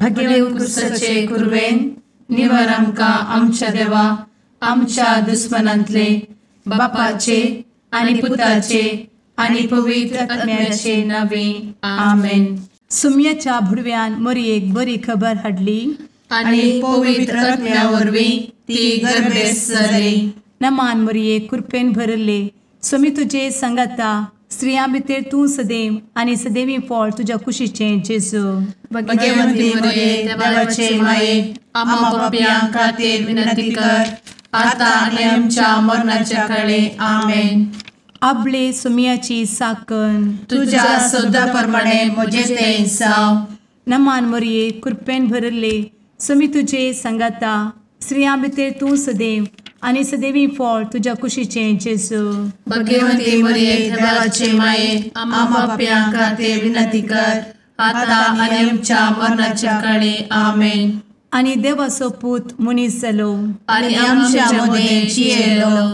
भगेव कुरवेन निवर आमकां आमच्या देवा आमच्या दुस्मनांतले बापाचे आनी पुताचे आनी पवित्र आत्म्याचे नावे आमेन. सुम्याच्या भुडव्यान मोरयेक बरी खबर हाडली आनी पवित्र आत्म्या वरवीं ती गर्भेस्त जाली. नमान मोरये, कृपेन भरले, स्वामी तुजे संगाता, स्त्रियां भितर तूं सदैव आनी सदैवी फळ तुज्या कुशीचें जेजू. भगवंती मोरये, देवाचे माये, आम्हा पापयां खातीर विनंती कर आता आनी आमच्या मरणाच्या काळे. आमेन. आपले सुम्याची साकन तुज्या सदा प्रमाणे म्हजें तें जावं. नमान मोरये, कृपेन भरले, स्वामी तुजे संगाता, स्त्रियां भितर तूं सदैव आनी सदैवी फळ तुज्या कुशीचें जेजू. भगवंती मोरये, देवाचे माये, आम्हा पापयां खातीर विनंती कर आता आनी आमच्या मरणाच्या काळे. आमेन. आनी देवाचो पूत मनीस जालो आनी आमच्या मदें जियेलो.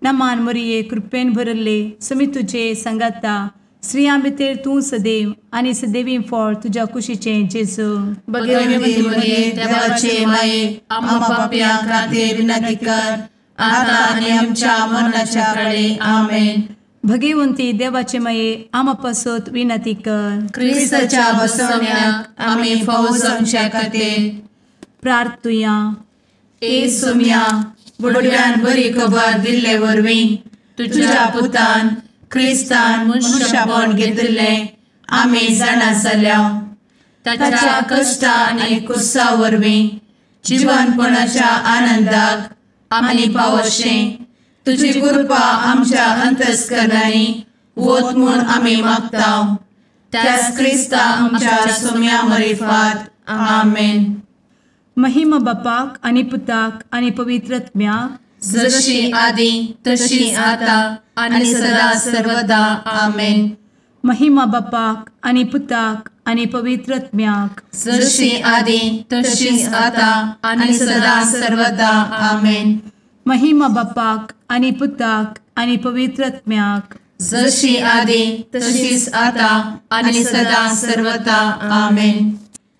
नमान मोरये, कृपेन भरले, स्वामी तुजे संगाता, स्त्रियां भितर तूं सदैव आनी सदैवी फळ तुज्या कुशीचें जेजू. भगवंती मोरये, देवाचे माये, आम्हा पापयां खातीर विनंती कर आता आनी आमच्या मरणाच्या काळे. आमेन. भगवंती देवाचे माये, आम्हा पासत विनंती कर. क्रिस्ताच्या बसवण्याक आमी फावो जावच्या खातीर प्रार्थुया. ए सुम्या, बुडव्यान बरी खबर दिल्ले वरवीं तुज्या पुतान क्रिस्तान मनशापण घेतिल्लें आमी जाणा जाल्या. ताच्या कश्टा आनी कुसा वरवीं जिवनपणाच्या आनंदाक आमी पावशें तुजी कृपा आमच्या अंतस्करणांनी वत म्हूण आमी मागता. त्याच क्रिस्ता आमच्या सुम्या मरिफात. आमेन. महिमा बापाक आनी पुताक आनी पवित्र आत्म्याक, जशी आदी तशी आता आनी सदा सर्वदा. आमेन. महिमा बापाक आनी पुताक आनी पवित्र आत्म्याक, जशी आदी तशी आता आनी सदा सर्वदा. आमेन. महिमा बापाक आनी पुताक आनी पवित्र आत्म्याक, जशी आदी तशीच आता आनी सदा सर्वदा. आमेन.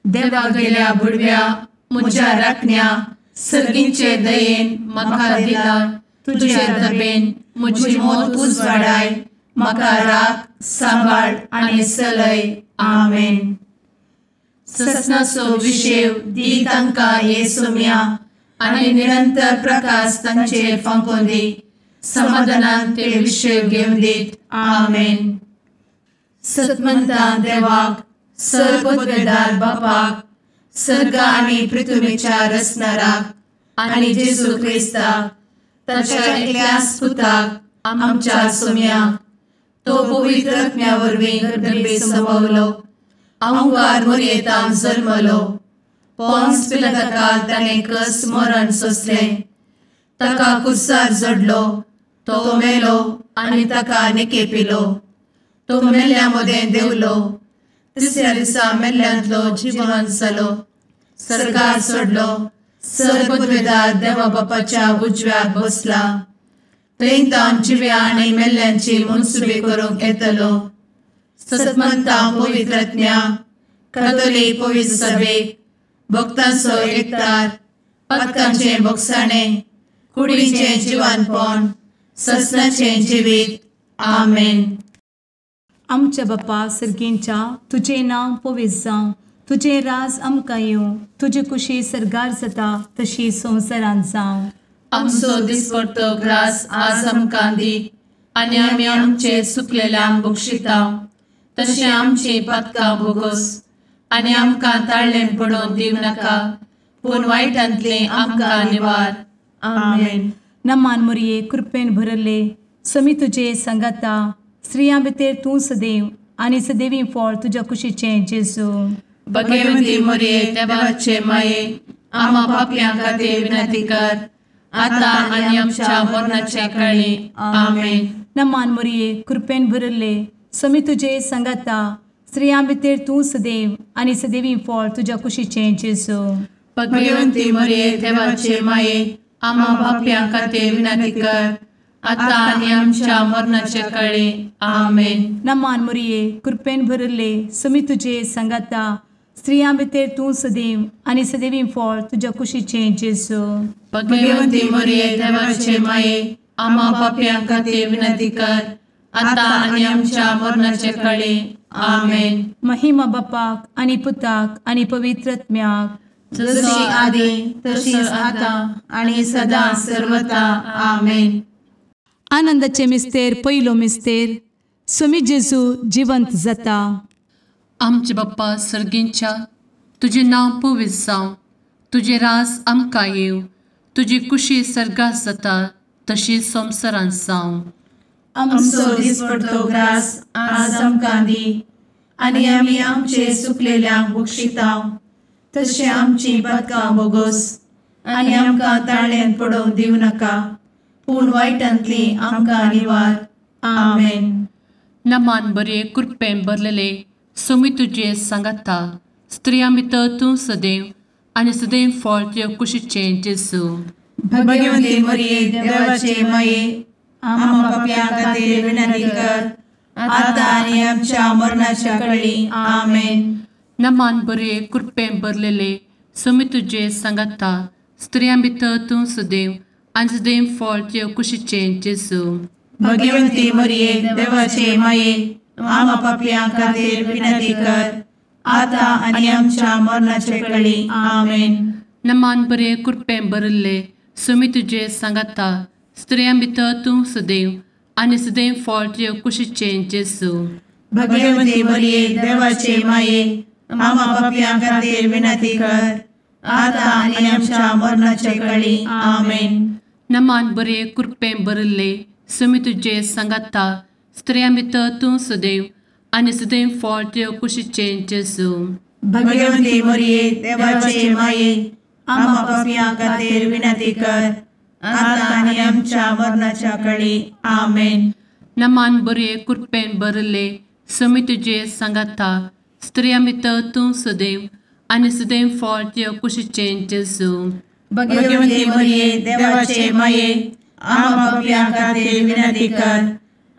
देवा गेल्या बुडव्या म्हज्या राखण्या सर्गींचे दयेन म्हाका दिला तुजे दबेन म्हजी मोत उजवाडाय, म्हाका राख सांबाळ आनी चलय. आमेन. ससनाचो विशेव दी तांकां हे सुम्या आनी निरंतर प्रकाश तांचेर फांकोवन दी, समाधानान ते विशेव घेवन दीत. आमेन. सतमंता देवाक, सर्वपदवेदार बापाक, सर्ग आनी पृथ्वीच्या रचणाराक आनी जेजू क्रिस्ताक ताच्या एकल्याच पुताक आमच्या सुम्याक, तो पवित्र आत्म्या वरवीं गर्भे संभवलो, अहंकार मोरयेतान जल्मलो, पोन्स पिलाताकाल ताणें कस मरण सोंसलें, ताका कुर्सार जडलो, तो मेलो आनी ताका निकेपिलो, तो मेल्ल्या मदें देंवलो, तिसऱ्या दिसा मेल्ल्यांतलो जिवन जालो, सर्गार सोडलो, सर्वपदवेदार देवा बापाच्या उजव्याक बसला, थंय तावन जिव्या आनी मेल्ल्यांची मनसुबी करूंक येतलो. सतमंता पवित्र आत्म्या, कातोलीक पवित्र सभेक, भक्तांचो एकतार, पातकांचें भोगसाणें, कुडीचें जिवानपण, ससनाचें जिवीत. आमेन. आमच्या बापा सर्गींच्या, तुजें नांव पवित्र जावं, तुजें राज आमकां येवं, तुजी कुशी सर्गार जाता तशी संवसारांत जावं. आमचो दिसपडतो ग्रास आज आमकां दी आनी आमी आमचे सुकलेल्यांक बक्षिता तशें आमची पातकां भोगोस आनी आमकां ताळ्ळें पडोवन दिवं नाका, पूण वायटांतलें आमकां निवार. आमेन. नमान मोरये, कृपेन भरले, स्वामी तुजे संगाता, स्त्रियां भितर तूं सदैव आनी सदैवी फळ तुज्या कुशीचें जेजू. भगवंती मोरये, देवाचे माये, आम्हा पापयां खातीर विनंती कर आता आनी आमच्या मरणाच्या काळी. आमेन. नमान मोरये, कृपेन भरले, स्वामी तुजे संगाता, स्त्रियां भितर तूं सदैव आनी सदैवी फळ तुज्या कुशीचें जेजू. भगवंती मोरये, देवाचे माये, आम्हा पापयां खातीर विनंती कर आता आनी आमच्या मरणाच्या काळी. आमेन. नमान मोरये, कृपेन भरले, स्वामी तुजे संगाता, स्त्रियां भितर तूं सदैव आनी सदैवी फळ तुज्या कुशीचें जेजू. भगवंती मरिये देवाचे माये, आम्हा पापयां खातीर विनंती कर, आतां आनी आमच्या मरणाचे कळे. आमेन. महिमा बापाक आनी पुताक आनी पवित्र आत्म्याक, जशी आदी तशीच आतां आनी सदां सर्वता. आमेन. आनंदाचे मिस्तेर पयलो मिस्तेर, स्वामी जेजू जिवंत जाता. आमचे बाप्पा सर्गींच्या, तुजें नांव पवित्र जावं, तुजें राज आमकां येवं, तुजी कुशी सर्गात जाता तशी संवसारांत जावं. आमचो दिसपडतो ग्रास आज आमकां दी, आनी आमी आमचे सुकलेल्यांक बक्षिता तशें आमची पातकां बोगोस, आनी आमकां ताळ्यांत पडोवंक दिवं नाका, पूण वायटांतली आमकां निवार. आमेन. नमान बरे कृपेन भरलेले स्वामी तुजे सांगाता, स्त्रियां भितर तूं सदैव आनी सदैव फळ तुज्या कुशीचें जेजू. भगवंती मरिये देवाचे माये, आम्हा पापयां खातीर विनंती कर, आतां आनी आमच्या मरणाच्या कळी. आमेन. नमान बरे कृपेन भरलेले स्वामी तुजे सांगाता, स्त्रियां भितर तूं सदैव आनी सदैव फळ तुज्या कुशीचें जेजू. भगवंती मरिये देवाचे माये, आम्हा पापयां खातीर विनंती कर, आतां आनी आमच्या मरणाचे कळी. आमेन. नमान बरे कृपेन भरिल्ले स्वामी तुजे सांगाता, स्त्रियां भितर तूं सदैव आनी सदैव फळ तुज्या कुशीचें जेजू. भगवंती मरिये देवाचे माये, आम्हा पापयां खातीर विनंती कर, आतां आनी आमच्या मरणाचे कळी. आमेन. नमान बरे कृपेन भरिल्ले स्वामी तुजे सांगाता, स्त्रियां भितर तूं सदैव आनी सदैव फळ तुज्या कुशीचें जेजू. भगवंती मरिये देवाचे माये, आम्हा पापयां खातीर विनंती कर, आतां आनी आमच्या मरणाच्या कळी. आमेन. नमान बरे कृपेन भरिल्ले स्वामी तुजे सांगाता, स्त्रियां भितर तूं सदैव आनी सदैव फळ तुज्या कुशीचें जेजू. भगवंती मरिये देवाचे माये, आम्हा पापयां खातीर विनंती कर,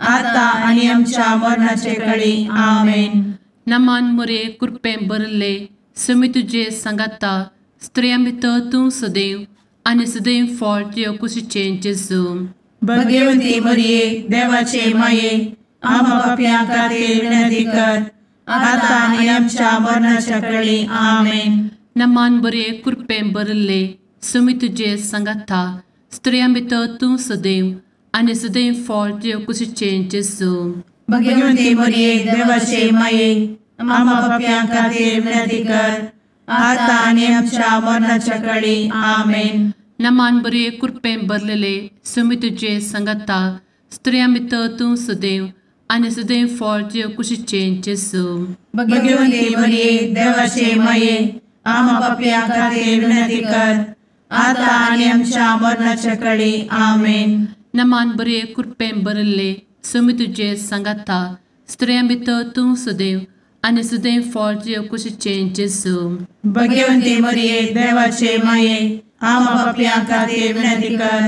आतां आनी आमच्या मरणाचे कळी. आमेन. नमान मरिये कृपेन भरिल्ले स्वामी तुजे सांगाता, स्त्रियां भितर तूं सदैव आनी सदैव फळ तुज्या कुशीचें जेजू. भगवंती मरिये देवाचे माये, आम्हा पापयां खातीर विनंती कर, आतां आनी आमच्या मरणाच्या कळी. आमेन. नमान बरे कृपेन भरिल्ले स्वामी तुजे सांगाता, स्त्रियां भितर तूं सदैव आनी सदैव फळ तुज्या कुशीचें जेजू. भगवंती मरिये देवाचे माये, आम्हा पापयां खातीर विनंती कर, आतां आनी आमच्या मरणाच्या कळी. आमेन. नमान बरे कृपेन भरलेले स्वामी तुजे सांगाता, स्त्रियां भितर तूं सदैव आनी सदैव फळ तुज्या कुशीचें जेजू. भगवंती मरिये देवाचे माये, आम्हा पापयां खातीर विनंती कर, आतां आनी आमच्या मरणाच्या कळी. आमेन. नमान बरे कृपेन भरिल्ले स्वामी तुजे सांगाता, स्त्रियां भितर तूं सदैव आनी सदैव फळ तुज्या कुशीचें जेजू. भगवंती मरिये देवाचे माये, आम्हा पापयां खातीर विनंती कर,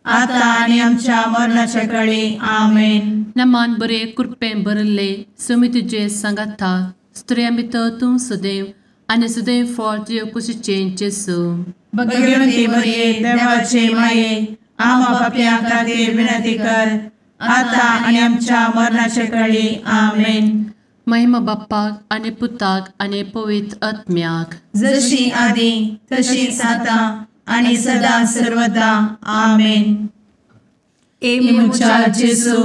आतां आनी आमच्या मरणाच्या कळी. आमेन. नमान बरे कृपेन भरिल्ले स्वामी तुजे सांगाता, स्त्रियां भितर तूं सदैव आनी सदैव फळ तुज्या कुशीचें जेजू. भगवंती मरिये देवाचे माये, आम्हा पापयां खातीर विनंती कर, आतां आनी आमच्या मरणाच्या कळी. आमेन. महिमा बाप्पाक आनी पुताक आनी पवित्र आत्म्याक, जशी आदी तशीच आतां आनी सदां सर्वदा. आमेन. ए म्हज्या जेजू,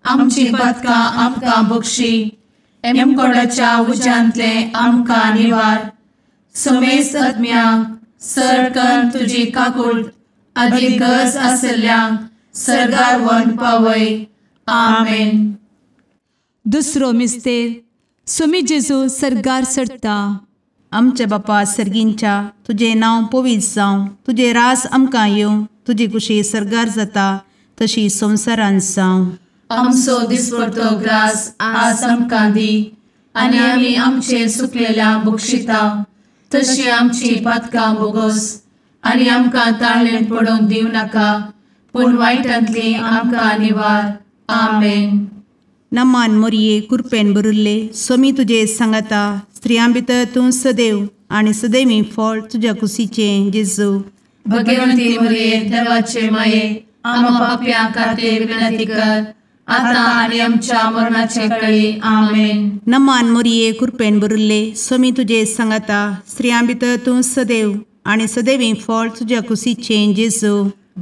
आमची पातकां आमकां बक्षी, एमकोडाच्या उज्यांतले आमकां निवार, समेस्त आत्म्यांक सर तुजी काकूट आदी गरज आशिल्ल्यांक सर्गार व्हरून पावय. आमेन. दुसरो मिस्तेर, स्वामी जेजू सर्गार चडटा. आमच्या बापा सर्गींच्या, तुजें नांव पवित्र जावं, तुजें राज आमकां येवं, तुजी कुशी सर्गार जाता तशी संवसारांत जावं. आमचो दिसपडतो ग्रास आज आमकां दी, आनी आमी आमचे सुकलेल्या बक्षिता तशी आमची पातकां बोगोस, आनी आमकां ताळ्ळेंत पडोवंक दिवं नाका, पूण वायटांतली आमकां निवार. आमेन. नमान मोरये कृपेन भरिल्ले स्वामी तुजे सांगाता, स्त्रियां भितर तूं सदैव आनी सदैवी फळ तुज्या कुशीचें जेजू। भगवंती मरिये देवाचे माये आम्हा पाप्यां खातीर विनंती कर आता आनी आमच्या मरणाचे वेळी। आमेन। नमान मरिये कृपेन भरिल्ले स्वामी तुजे सांगाता स्त्रियां भितर तूं सदैव आनी सदैवी फळ तुज्या कुशीचें जेजू।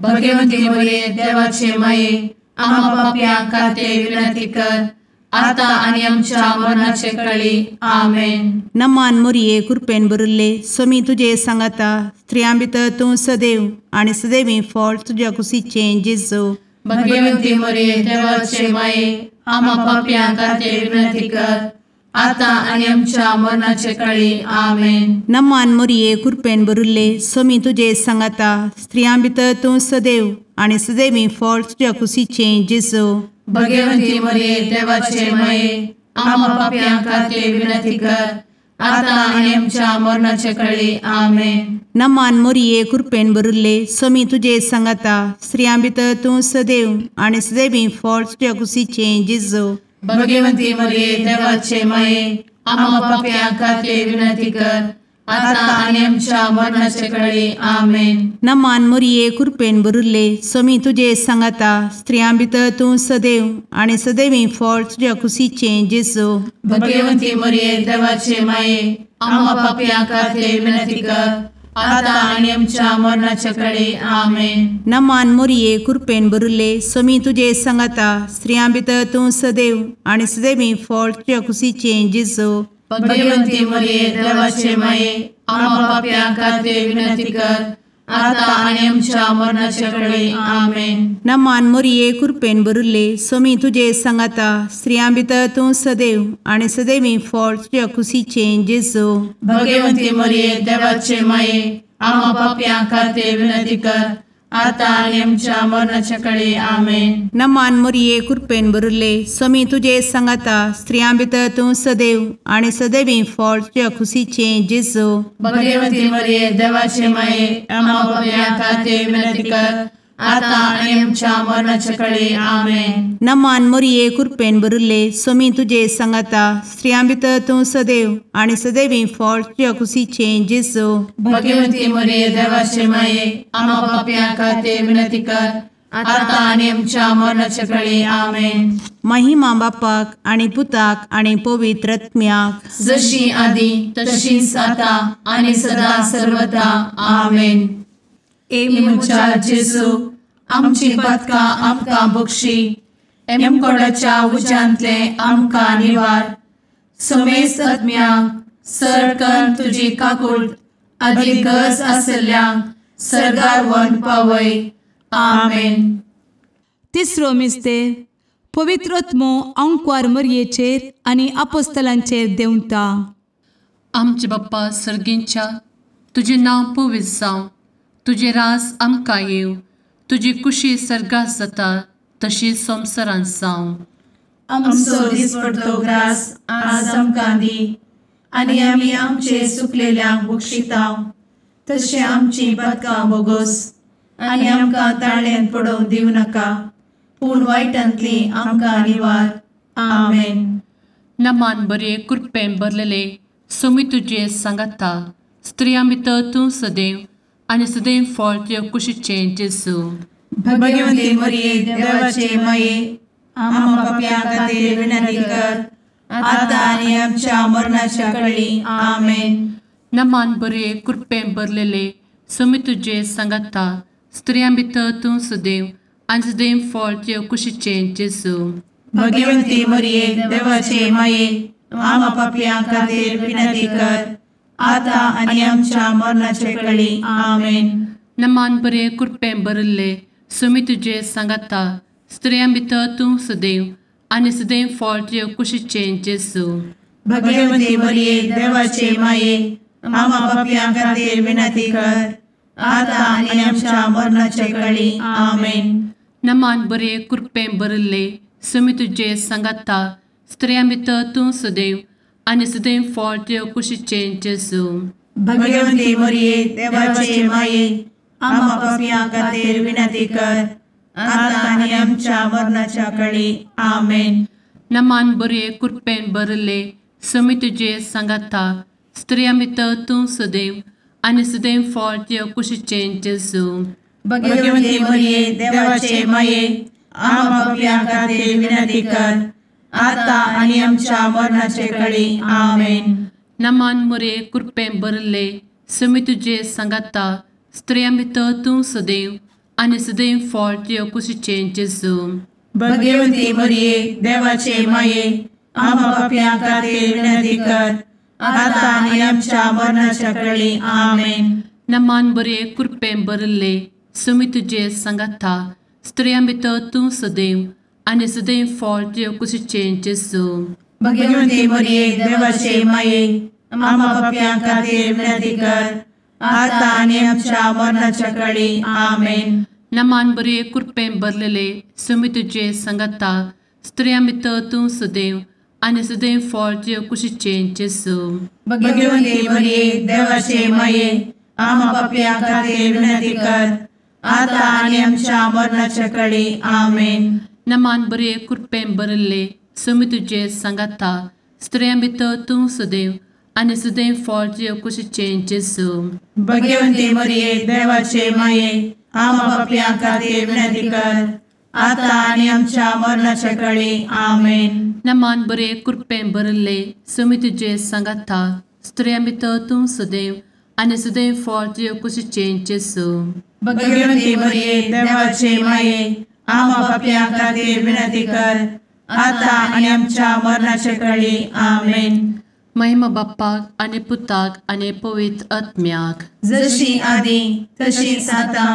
भगवंती मरिये देवाचे माये आम्हा पाप्यां खातीर विनंती कर आता आनी आमच्या मरणाचे वेळी। आमेन। नमान मरिये कृपेन भरिल्ले स्वामी तुजे सांगाता स्त्रियां भितर तूं सदैव आनी सदैवी फळ तुज्या कुशीचें जेजू। भगवंती मरिये देवाचे माये आम्हा पाप्यां खातीर विनंती कर आता आनी आमच्या मरणाचे वेळी। आमेन। नमान मरिये कृपेन भरिल्ले स्वामी तुजे सांगाता स्त्रियां भितर तूं सदैव आनी सदैवी फळ तुज्या कुशीचें जेजू। भगवंती मरिये देवाचे माये आम्हा पाप्यां खातीर विनंती कर आता आनी आमच्या मरणाचे वेळी। आमेन। नमान मरिये कृपेन भरिल्ले स्वामी तुजे सांगाता स्त्रियां भितर तूं सदैव आनी सदैवी फळ तुज्या कुशीचें जेजू। भगवंती मरिये देवाचे माये आम्हा पाप्यां खातीर विनंती कर आता आनी आमच्या मरणाचे वेळी। आमेन। नमान मरिये कृपेन भरिल्ले स्वामी तुजे सांगाता स्त्रियां भितर तूं सदैव आनी सदैवी फळ तुज्या कुशीचें जेजू। भगवंती मरिये देवाचे माये आम्हा पाप्यां खातीर विनंती कर आता आनी आमच्या मरणाचे वेळी। आमेन। नमान मरिये कृपेन भरिल्ले स्वामी तुजे सांगाता स्त्रियां भितर तूं सदैव आनी सदैवी फळ तुज्या कुशीचें जेजू। भगवंती मरिये देवाचे माये आम्हा पाप्यां खातीर विनंती कर आता आनी आमच्या मरणाचे वेळी। आमेन। नमान मरिये कृपेन भरिल्ले स्वामी तुजे सांगाता स्त्रियां भितर तूं सदैव आनी सदैवी फळ तुज्या कुशीचें जेजू। भगवंती मरिये देवाचे माये आम्हा पाप्यां खातीर विनंती कर आता आनी आमच्या मरणाचे वेळी। आमेन। नमान मरिये कृपेन भरिल्ले स्वामी तुजे सांगाता स्त्रियां भितर तूं सदैव आनी सदैवी फळ तुज्या कुशीचें जेजू। भगवंती मरिये देवाचे माये आम्हा पाप्यां खातीर विनंती कर आता आनी आमच्या मरणाचे वेळी। आमेन। नमान मरिये कृपेन भरिल्ले स्वामी तुजे सांगाता स्त्रियां भितर तूं सदैव आनी सदैवी फळ तुज्या कुशीचें जेजू। भगवंती मरिये देवाचे माये आम्हा पाप्यां खातीर विनंती कर आता आनी आमच्या मरणाचे वेळी। आमेन। महिमा बापाक आनी पुताक आनी पवित्र आत्म्याक जशी आदी तशीच आता आनी सदा सर्वदा। आमेन। ए म्हज्या जेजू आमची पातकां आमकां बक्षी एमकोडाच्या उज्यांतले आमकां निवार समेस्त आत्म्यांक सरकन तुजी काकूट आदी गरज आशिल्ल्यांक सर्गार व्हरून पावय। आमेन। तिसरो मिस्तेर पवित्र आत्मो आंकवार मरयेचेर आनी आपोस्तलांचेर देंवता। आमचे बाप्पा सर्गींच्या तुजें नांव पवित्र जावं, तुजें राज आमकां येवं, तुजी कुशी सर्गात जाता तशी संवसारांत जावं। आमचो दिसपडतो ग्रास आज आमकां दी आनी आमी आमचे सुकलेल्यांक बक्षितांव तशें आमची पातकां बोगोस आनी आमकां ताळ्यान पडोवंक दिवं नाका पूण वायटांतली आमकां निवार। आमेन। नमान बरे कृपेन भरलेले स्वामी तुजे सांगाता स्त्रियां भितर तूं सदैव आनी सदैव फळ तुज्या कुशीचें जेजू। भगवंती मरिये देवाचे माये आम्हा पाप्यां खातीर विनंती कर आता आनी आमच्या मरणाच्या वेळी। आमेन। नमान बरे कृपेन भरलेले स्वामी तुजे सांगाता स्त्रियां भितर तूं सदैव आनी सदैव फळ तुज्या कुशीचें जेजू। भगवंती मरिये देवाचे माये आम्हा पाप्यां खातीर विनंती कर आता आनी आमच्या मरणाचे वेळी। आमेन। नमान बरे कृपेन भरिल्ले स्वामी तुजे सांगाता स्त्रियां भितर तूं सदैव आनी सदैव फळ तुज्या कुशीचें जेजू। भगवंती मरिये देवाचे माये आम्हा पाप्यां खातीर विनंती कर आता आनी आमच्या मरणाचे वेळी। आमेन। नमान बरे कृपेन भरिल्ले स्वामी तुजे सांगाता स्त्रियां भितर तूं सदैव आनी सदैव फळ तुज्या कुशीचें जेजू। भगवंती मरिये देवाचे माये आम्हा पाप्यां खातीर विनंती कर आता आनी आमच्या मरणाच्या वेळी। आमेन। नमान बरे कृपेन भरिल्ले समी तुजे सांगाता स्त्रियां भितर तूं सदैव आनी सदैव फळ तुज्या कुशीचें जेजू. भगवती मरिये देवाचे माये आम्हा पाप्यां खातीर विनंती कर आता आनी आमच्या मरणाचे कळी. आमेन. नमान मोरये कृपेन भरिल्ले समी तुजे सांगाता स्त्रियां भितर तूं सदैव आनी सदैव फळ तुज्या कुशीचें जेजू. भगवती मरिये देवाचे माये आम्हा पाप्यां खातीर विनंती कर आता आनी आमच्या मरणाच्या कळी. आमेन. नमान बरे कृपेन भरिल्ले समी तुजे सांगाता स्त्रियां भितर तूं सदैव आनी सदैव फळ तुज्या कुशीचें जेजू. भगवती मरिये देवाचे माये आम्हा पाप्यां खातीर विनंती कर आता आनी आमच्या मरणाच्या कळी. आमेन. नमान बरे कृपेन भरलेले समी तुजे सांगाता स्त्रियां भितर तूं सदैव आनी सदैव फळ तुज्या कुशीचें जेजू. भगवती मरिये देवाचे माये आम्हा पाप्यां खातीर विनंती कर आता आनी आमच्या मरणाच्या कळी. आमेन. नमान बरे कृपेन भरिल्ले समी तुजे सांगाता स्त्रियां भितर तूं सदैव आनी सदैव फळ तुज्या कुशीचें जेजू. भगवती मरिये देवाचे माये आम्हा पाप्यां खातीर विनंती कर आता आनी आमच्या मरणाच्या कळी. आमेन. नमान बरे कृपेन भरिल्ले समी तुजे सांगाता स्त्रियां भितर तूं सदैव आनी सदैव फळ तुज्या कुशीचें जेजू. भगवती मरिये देवाचे माये आम्हा पाप्यां खातीर विनंती कर आता आनी आमच्या मरणाच्या कळी. आमेन. महिमा बाप्पाक आनी पुताक आनी पवित्र आत्म्याक, जशी आदी तशीच आता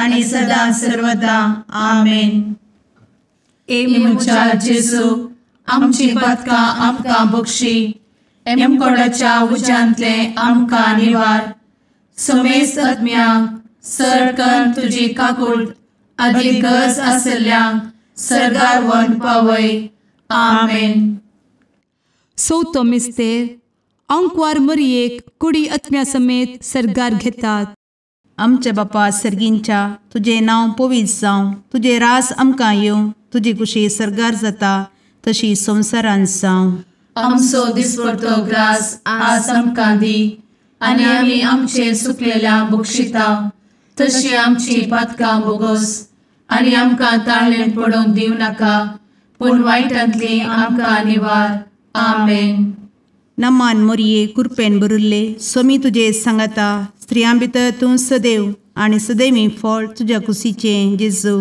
आनी सदा सर्वदा. आमेन. ए म्हज्या जेजू आमची पातकां आमकां बक्षी, एमकोडाच्या उज्यांतले आमकां निवार, समेस्त आत्म्यांक सरकन तुजी काकूट आदी गरज आसल्ल्यांक सर्गार व्हरून पावय. आमेन. चवथो मिस्तेर आंकवार मरियेक कुडी आत्म्या समेत सर्गार घेतात. आमच्या बापा सर्गींच्या तुजें नांव पवित्र जावं, तुजें रास आमकां येवं, तुजी कुशी सर्गार जाता तशी संवसारांत जावं. आमचो दिसपडतो ग्रास आज आमकां दी आनी आमी आमचे सुकलेल्या बक्षिता तशी आमची पातकां बोगोस आनी आमकां ताळेन पडोवंक दिवं नाका, पूण वायटांतली आमकां निवार. आमेन. नमान मोरये कृपेन भरिल्ले स्वामी तुजे सांगाता स्त्रियां भितर तूं सदैव आनी सदैवी फळ तुज्या कुशीचें जेजू.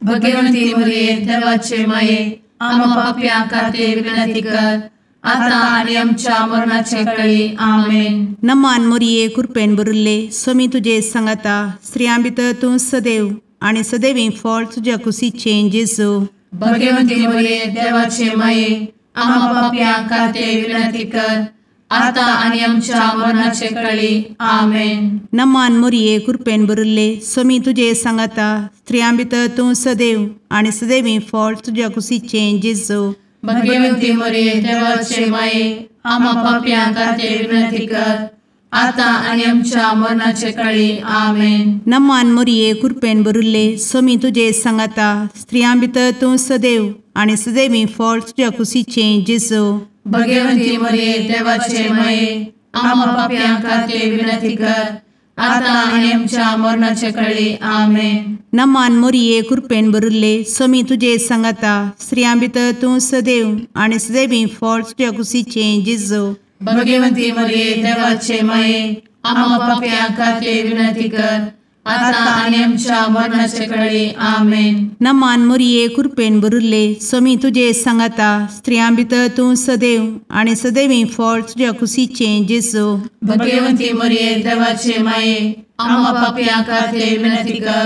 भगवंती मोरये देवाचे माये आम्हा पाप्यां खातीर विनंती कर आता आनी आमच्या मरणाचे कळी. आमेन. नमान मोरये कृपेन भरिल्ले स्वामी तुजे सांगाता स्त्रियां भितर तूं सदैव आनी सदैवी फळ तुज्या कुशीचें जेजू. भगवंती मोरये देवाचे माये आम्हा पाप्यां खातीर विनंती कर आता आनी आमच्या मरणाचे कळी. आमेन. नमान मोरये कृपेन भरिल्ले स्वामी तुजे सांगाता स्त्रियां भितर तूं सदैव आनी सदैवी फळ तुज्या कुशीचें जेजू. भगवंती मोरये देवाचे माये आम्हा पाप्यां खातीर विनंती कर आता आनी आमच्या मरणाचे कळी. आमेन. नमान मोरये कृपेन भरिल्ले स्वामी तुजे सांगाता स्त्रियां भितर तूं सदैव आनी सदैवी फळ तुज्या कुशीचें जेजू. भगवंती मोरये देवाचे माये आम्हा पाप्यां खातीर विनंती कर आता आनी आमच्या मरणाचे कळी. आमेन. नमान मोरये कृपेन भरिल्ले स्वामी तुजे सांगाता स्त्रियां भितर तूं सदैव आनी सदैवी फळ तुज्या कुशीचें जेजू. भगवंती मोरये देवाचे माये आम्हा पाप्यां खातीर विनंती कर आता आनी आमच्या मरणाचे कळी. आमेन. नमान मोरये कृपेन भरिल्ले स्वामी तुजे सांगाता स्त्रियां भितर तूं सदैव आनी सदैवी फळ तुज्या कुशीचें जेजू. भगवंती मोरये देवाचे माये आम्हा पाप्यां खातीर विनंती कर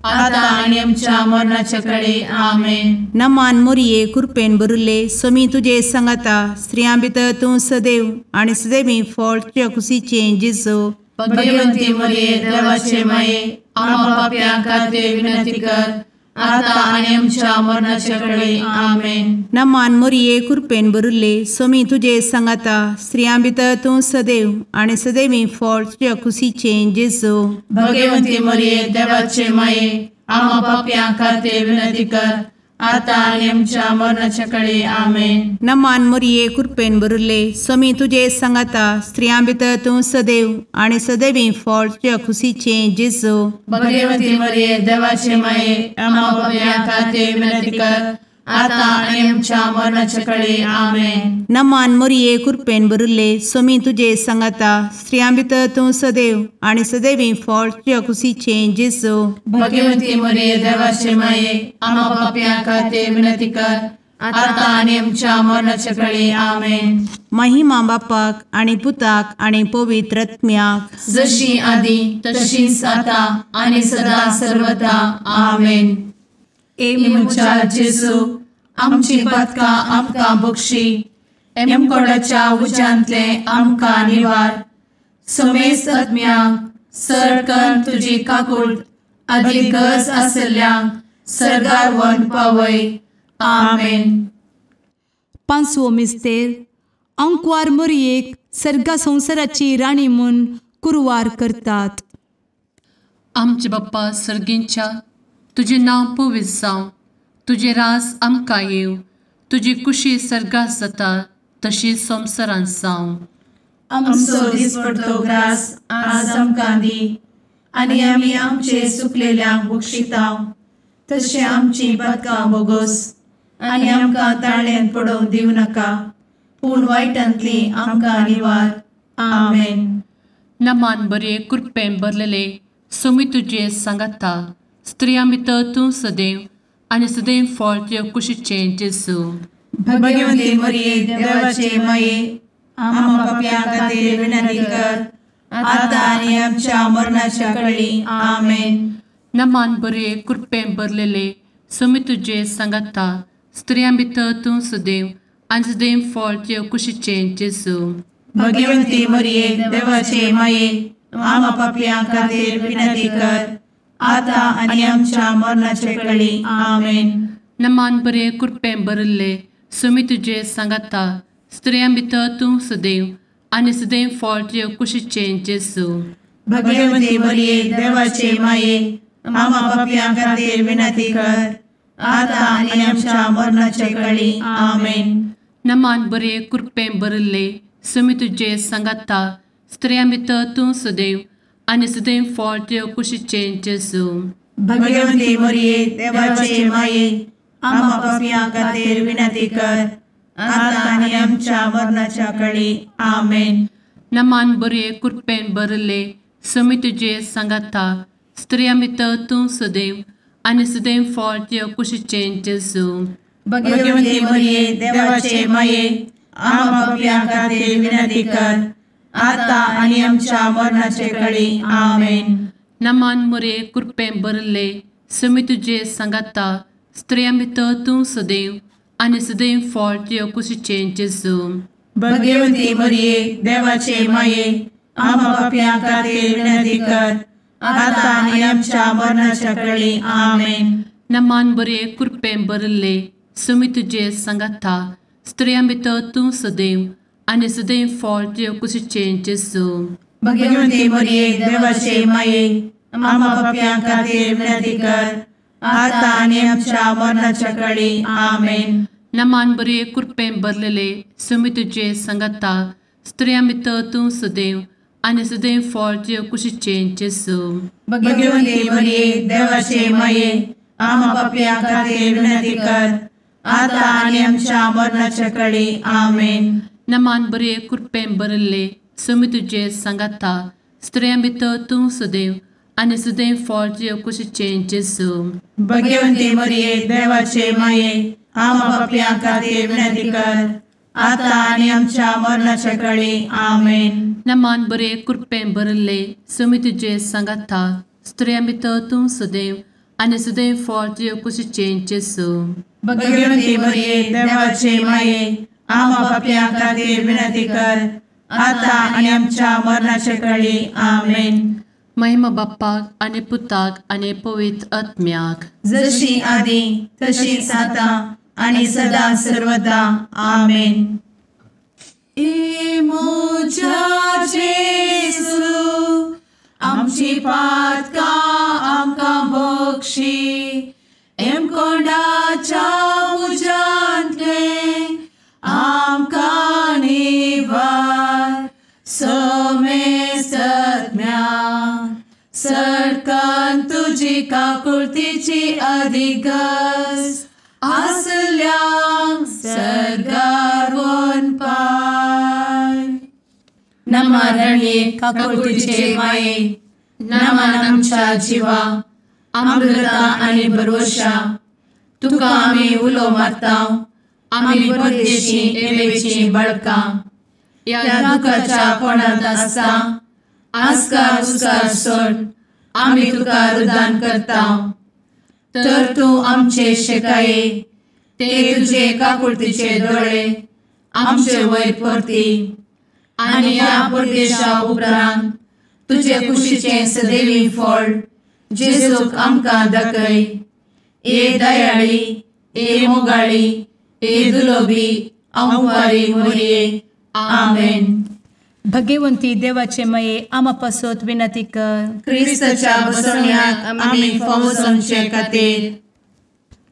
आता आनी आमच्या मरणाचे कळी. आमेन. नमान मोरये कृपेन भरिल्ले स्वामी तुजे सांगाता स्त्रियां भितर तूं सदैव आनी सदैवी फळ तुज्या कुशीचें जेजू. भगवंती मोरये देवाचे माये आम्हा पाप्यां खातीर विनंती कर आता आनी आमच्या मरणाचे कळी. आमेन. नमान मोरये कृपेन भरिल्ले स्वामी तुजे सांगाता स्त्रियां भितर तूं सदैव आनी सदैवी फळ तुज्या कुशीचें जेजू. भगवंती मोरये देवाचे माये आम्हा पाप्यां खातीर विनंती कर आतां आनी आमच्या मरणाच्या कळे. आमेन. नमान मोरये कृपेन भरिल्ले स्वामी तुजे सांगाता, स्त्रियां भितर तूं सदैव आनी सदैवी फळ तुज्या खुशीचें जेजू. भगवती मरिये देवाचे माये, आम्हा पाप्यां खातीर विनंती कर, आतां आनी आमच्या मरणाच्या कळे. आमेन. नमान मोरये कृपेन भरिल्ले स्वामी तुजे सांगाता, स्त्रियां भितर तूं सदैव आनी सदैवी फळ तुज्या खुशीचें जेजू. भगवती मरिये देवाचे माये, आम्हा पाप्यां खातीर विनंती कर, आतां आनी आमच्या मरणाच्या कळे. आमेन. महिमा बापाक आनी पुताक आनी पवित्र आत्म्याक, जशी आदी तशीच आतां आनी सदा सर्वदा. आमेन. ए म्हज्या जेजू, आमची पातकां आमकां बक्षी, एमकोडाच्या उज्यांतले आमकां निवार, समेस्त आत्म्यांक सरकन तुजी काकूट आदी गरज आशिल्ल्यांक सर्गार व्हरून पावय. आमेन. पांचवो मिस्तेर. आंकवार मोरयेक सर्गा संवसाराची राणी म्हूण कुरवार करतात. आमचे बाप्पा सर्गींच्या, तुजें नांव पवित्र जावं, तुजें राज आमकां येवं, तुजी कुशी सर्गात जाता तशी संवसारांत जावं. आमचो दिसपडतो ग्रास आज आमकां दी, आनी आमी आमचे सुकलेल्यांक बक्षिता तशें आमची पातकां बोगोस, आनी आमकां ताळ्यांत पडोवंक दिवं नाका, पूण वायटांतली आमकां निवार. आमेन. नमान बरे कृपेन भरलेले स्वामी तुजे सांगाता, स्त्रियां भितर तूं सदैव आनी सदैव फळ तुज्या कुशीचें जेजू. भगवती मरिये देवाचे माये, आम्हा पाप्यां खातीर विनंती कर, आतां आनी आमच्या मरणाच्या कळी. आमेन. नमान बरे कृपेन भरलेले स्वामी तुजे सांगाता, स्त्रियां भितर तूं सदैव आनी सदैव फळ तुज्या कुशीचें जेजू. भगवती मरिये देवाचे माये, आम्हा पाप्यां खातीर विनंती कर, आतां आनी आमच्या मरणाच्या कळी. आमेन. नमान बरे कृपेन भरिल्ले स्वामी तुजे सांगाता, स्त्रियां भितर तूं सदैव आनी सदैव फळ तुज्या कुशीचें जेजू. भगवती मरिये देवाचे माये, आम्हा पाप्यां खातीर विनंती कर, आतां आनी आमच्या मरणाच्या कळी. आमेन. नमान बरे कृपेन भरिल्ले स्वामी तुजे सांगाता, स्त्रियां भितर तूं सदैव आनी सदैव फळ तुज्या कुशीचें जेजू. भगवती मरिये देवाचे माये, आम्हा पाप्यां खातीर विनंती कर, आतां आनी आमच्या मरणाच्या कळी. आमेन. नमान बरे कृपेन भरिल्ले स्वामी तुजे सांगाता, स्त्रियां भितर तूं सदैव आनी सदैव फळ तुज्या कुशीचें जेजू. भगवती मरिये देवाचे माये, आम्हा पाप्यां खातीर विनंती कर, आतां आनी आमच्या मरणाचे कळी. आमेन. नमान मरिये कृपेन भरिल्ले स्वामी तुजे सांगाता, स्त्रियां भितर तूं सदैव आनी सदैव फळ तुज्या कुशीचें जेजू. भगवती मरिये देवाचे माये, आम्हा पाप्यां खातीर विनंती कर, आतां आनी आमच्या मरणाच्या कळी. आमेन. नमान बरे कृपेन भरिल्ले स्वामी तुजे सांगाता, स्त्रियां भितर तूं सदैव आनी सदैव फळ तुज्या कुशीचें जेजू. भगवती मरिये देवाचे माये, आम्हा पाप्यां खातीर विनंती कर, आतां आनी आमच्या मरणाच्या कळी. आमेन. नमान बरे कृपेन भरलेले स्वामी तुजे सांगाता, स्त्रियां भितर तूं सदैव आनी सदैव फळ तुज्या कुशीचें जेजू. भगवती मरिये देवाचे माये, आम्हा पाप्यां खातीर विनंती कर, आतां आनी आमच्या मरणाच्या कळी. आमेन. नमान बरे कृपेन भरिल्ले स्वामी तुजे सांगाता, स्त्रियां भितर तूं सदैव आनी सदैव फळ तुज्या कुशीचें जेजू. भगवती मरिये देवाचे माये, आम्हा पाप्यां खातीर विनंती कर, आतां आनी आमच्या मरणाच्या कळी. आमेन. नमान बरे कृपेन भरिल्ले स्वामी तुजे सांगाता, स्त्रियां भितर तूं सदैव आनी सदैव फळ तुज्या कुशीचें जेजू. भगवती मरिये देवाचे माये, आम्हा पाप्यां खातीर विनंती कर, आतां आनी आमच्या मरणाच्या कळी. आमेन. महिमा बाप्पाक आनी पुताक आनी पवित्र आत्म्याक, जशी आदी तशीच आतां आनी सदा सर्वदा. आमेन. ए म्हज्या जेजू, आमची पातकां आमकां बक्षी, एमकोंडाच्या तुजी काकुळतीची अधिक गरज आसल्यांक सर्गार वनपाय. नमा रणये काकुळतीचे माये, नमन आमच्या जिवा, अमृता आनी भरवशा, तुका आमी उलो मारता, आमी परदेशी एवेची बळकां, ह्या दुखाच्या कोणांत आसता आस्कार उस्कार सोड आमी तुका रुदान करता. तर तूं आमचे शेकाये ते तुजे काकुळतीचे दोळे आमचे वयर परती आनी ह्या परदेशा उपरांत तुजे कुशीचें सदैवी फळ जेजूक आमकां दाखय. ए दयाळी, ए मोगाळी, ए दुलोबी अंवारी मोरये. आमेन. भगवंती देवाचे मये आमा पासत विनंती कर. क्रिस्ताच्या बसवण्याक आमी फावो जावचे खातीर.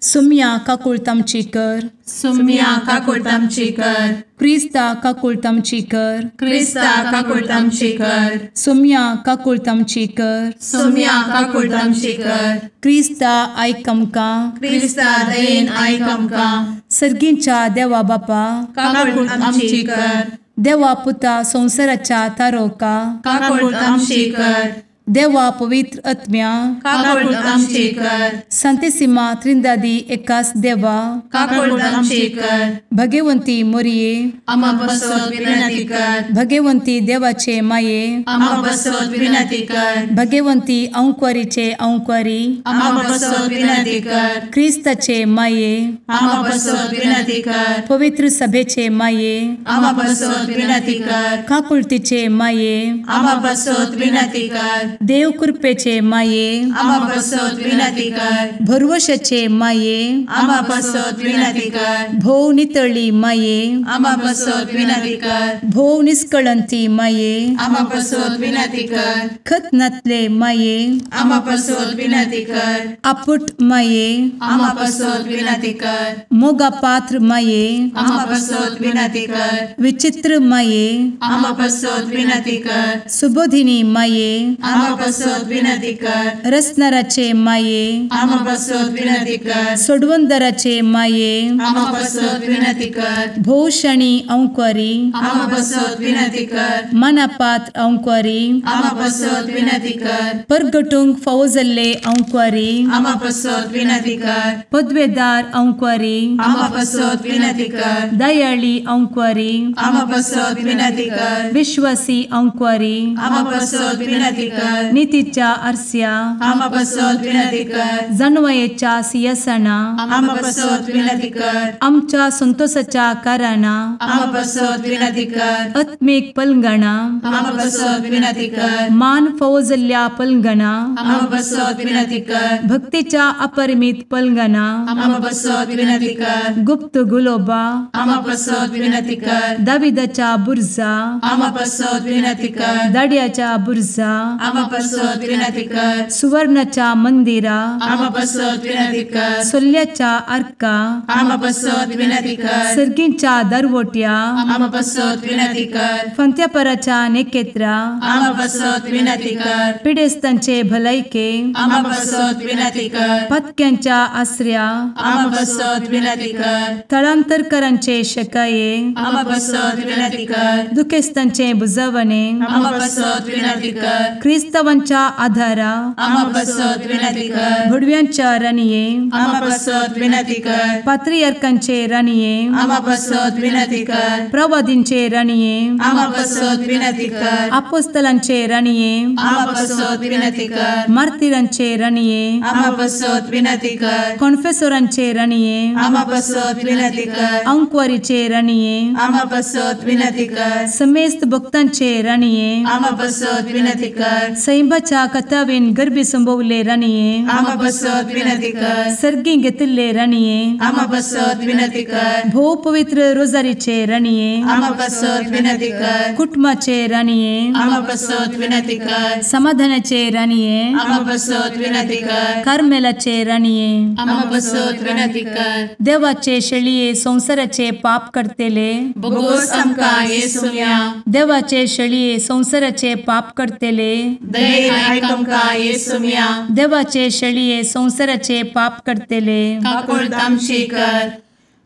सुम्या काकुळत आमची कर. सुम्या काकुळत आमची कर. क्रिस्ता काकुळत आमची कर. क्रिस्ता काकुळत आमची कर. सुम्या काकुळत आमची कर. सुम्या काकुळत आमची कर. क्रिस्ता आयक आमकां. क्रिस्ता दयेन आयक आमकां. सर्गींच्या देवा बापा काकुळत आमची कर. देवा पुता संवसाराच्या तारोका काकुळत आमची कर. देवा पवित्र आत्म्या काकुळत आमची कर. संतेसिमा त्रिंदादी एकास देवा काकुळत आमची कर. भगवंती मोरये आमा पासत विनंती कर. भगवंती देवाचे माये आमा पासत विनंती कर. भगवंती अंकुरीचे अंकुरी आमा पासत विनंती कर. क्रिस्ताचे माये आमा पासत विनंती कर. पवित्र सभेचे माये आमा पासत विनंती कर. काकुळतीचे माये आमा पासत विनंती कर. देव कृपेचे माये आमा पासत विनंती कर. भरवशाचे माये आमा पासत विनंती कर. भोव नितळी माये आमा पासत विनंती कर. भोव निष्कळंती माये आमा पासत विनंती कर. खत नातले माये आमा पासत विनंती कर. आपुट माये आमा पासत विनंती कर. मोगा पात्र माये आमा पासत विनंती कर. विचित्र माये आमा पासत विनंती कर. सुबोधिनी माये आमा पासत विनंती कर. रसनाराचे माये आमा पासत विनंती कर. सोडवंदराचे माये आमा पासत विनंती कर. भोवशणी अंकुरी आमा पासत विनंती कर. मनापात्र अंकुरी आमा पासत विनंती कर. परगटूंक फावो जाल्ले अंकुरी आमा पासत विनंती कर. पदवेदार अंकुरी आमा पासत विनंती कर. दयाळी अंकुरी आमा पासत विनंती कर. विश्वासी अंकुरी आमा पासत विनंती कर. नितीच्या आरस्या आमा पासत विनंती कर. जानवयेच्या सिंहासना आमा पासत विनंती कर. आमच्या संतोषाच्या कारणा आमा पासत विनंती कर. आत्मीक पलंगणा आमा पासत विनंती कर. मान फावो जाल्ल्या पलंगणा आमा पासत विनंती कर. भक्तीच्या अपरिमित पलंगणा आमा पासत विनंती कर. गुप्त गुलोबा आमा पासत विनंती कर. दाविदाच्या बुर्जा आमा पासत विनंती कर. दाड्याच्या बुर्जा आमा पासत विनंती कर. सुवर्णाच्या मंदिरा आमा पासत विनंती कर. सोल्ल्याच्या आर्का आमा पासत विनंती कर. सर्गींच्या दरवट्या आमा पासत विनंती कर. फंत्यापराच्या नेकेत्रा आमा पासत विनंती कर. पिडेस्तांचे भलायके आमा पासत विनंती कर. पत्क्यांच्या आसऱ्या आमा पासत विनंती कर. थळांतरकरांचे शकाये आमा पासत विनंती कर. दुखेस्तांचे बुजवणे आमा पासत विनंती कर. क्रिस्तावांच्या आधारा आमा पासत विनंती कर. भुडव्यांच्या राणये आमा पासत विनंती कर. पात्रियार्कांचे राणये आमा पासत विनंती कर. प्रवादींचे राणये आमा पासत विनंती कर. आपोस्तलांचे राणये आमा पासत विनंती कर. मार्तिरांचे राणये आमा पासत विनंती कर. कॉन्फेसोरांचे राणये आमा पासत विनंती कर. अंकुवारीचे राणये आमा पासत विनंती कर. समेस्त भक्तांचे राणये आमा पासत विनंती कर. सैंबाच्या कथावेन गर्भी संभवले राणये आमा पासत विनंती कर. सर्गी घेतिल्ले राणये आमा पासत विनंती कर. भोव पवित्र रोजारीचे राणये आमा पासत विनंती कर. कुटुंबाचे राणये आमा पासत विनंती कर. समाधानाचे राणये आमा पासत विनंती कर. कार्मेलाचे राणये आमा पासत विनंती कर. देवाचे शेळये संवसाराचे पाप करतेले बोगोस आमकां येसुम्या देवाचे शेळये संवसाराचे पाप करतेले दयेन आयक आमकां येसुम्या. देवाचे शेळये संवसाराचे पाप करतले काकुळट आमची कर.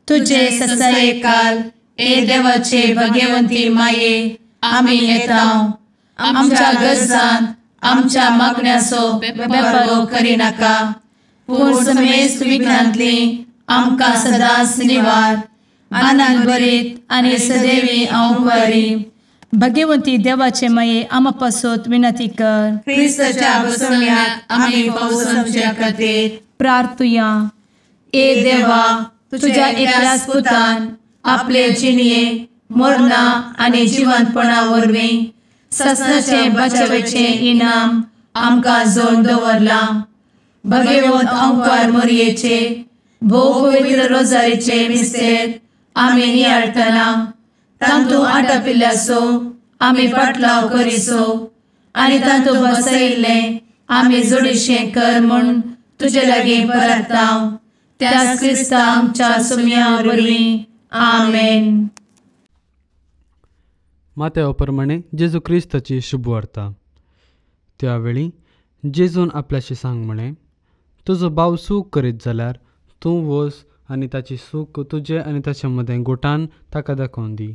तुजे ससायेकाल ए देवाचे भगवंती माये आमी येता आमच्या गरजान आमच्या मागण्याचो बेपर्वो करिनाका पूण समेस्त विघ्नांतली आमकां सदांच निवार. आनंद भरीत आनी सदैवी अंवकारी. भगवंती देवाचे माये आमा पासत विनंती कर. क्रिस्ताच्या बसवण्याक आमी पावसाच्या खातीर प्रार्थुया. ए देवा तुझ्या एकल्याच पुतान आपले जिणये मरणा आनी जिवंतपणा वरवीं ससनाचे बचावेचे इनाम आमकां जोड दवरलां. भगवंत अंकार मोरयेचे भोव पवित्र रोजारीचे मिस्तेर आमी नियाळटना तांतू आटापिल्ल्याचो आमी पाटलाव करिसो आनी तांतू बसयिल्लें आमी जोडीशें कर म्हूण तुजे लागीं परता त्याच क्रिस्ता आमच्या सुम्या वरवीं. आमेन. मात्या प्रमाणे जेजू क्रिस्ताची शुभवार्ता. त्यावेळी जेजून आपल्याशी सांग म्हळें, तुजो भाव सूख करीत जाल्यार तूं वच आनी ताची सूख तुजे आनी ताचे मदें गोठान ताका दाखोवन दी.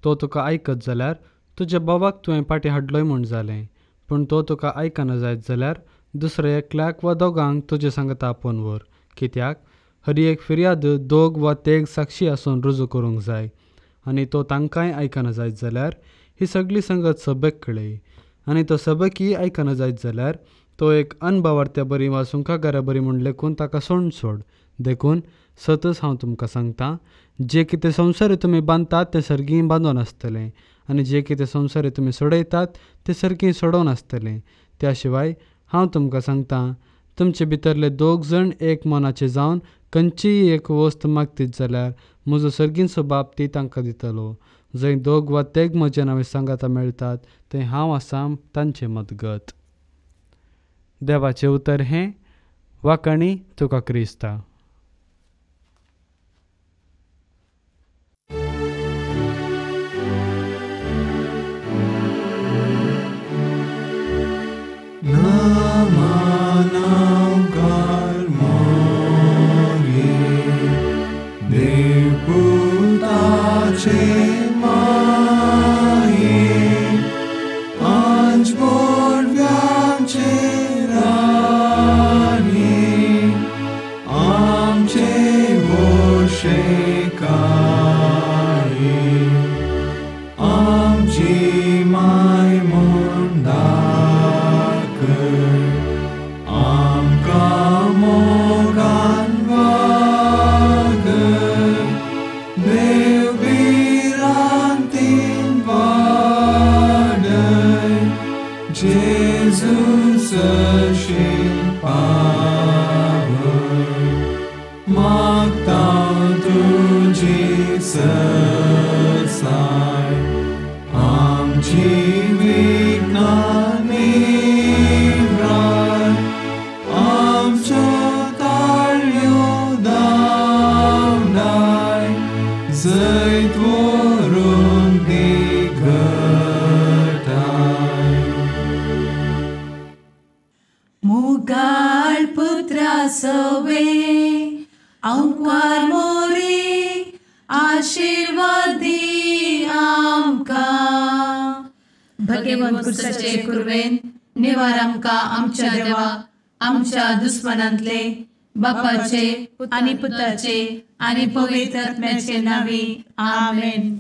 तो तुका आयकत जाल्यार तुज्या भावाक तुवें फाटीं हाडलोय म्हूण जालें, पूण तो तुका आयकना जायत जाल्यार दुसऱ्या एकल्याक वा दोगांक तुजे सांगता आपोवन व्हर. कित्याक हर एक फिर्याद दोग वा तेग साक्षी आसून रुजू करूंक जाय आनी तो तांकांय आयकना जायत जाल्यार ही सगळी संगत सबक कळय. आनी तो सबकय आयकना जायत जाल्यार तो एक अनभावार्थ्या बरी वा सुंखागारा बरी म्हूण लेखून ताका सोड सोड. देखून सतच हांव तुमकां सांगता, जे कितें संवसार तुमी बांदतात तें सर्गीं बांदून आसतलें आनी जे कितें संवसार तुमी सोडयतात तें सर्गीं सोडोवन आसतलें. त्या शिवाय हांव तुमकां सांगता, तुमचे भितरले दोग जण एक मनाचे जावन खंयचीय एक वस्त मागतीत जाल्यार म्हजो सर्गींचो बाप ती तांकां दितलो. जंय दोग वा तेग म्हज्या नांवे सांगाता मेळटात थंय हांव आसा तांचे मदगत. देवाचें उतर हें. वाखाणी तुका क्रिस्ता. आमच्या दुस्मनांतले बापाचे आनी पुताचे आनी पवित्र आत्म्याचे नांवी. आमेन.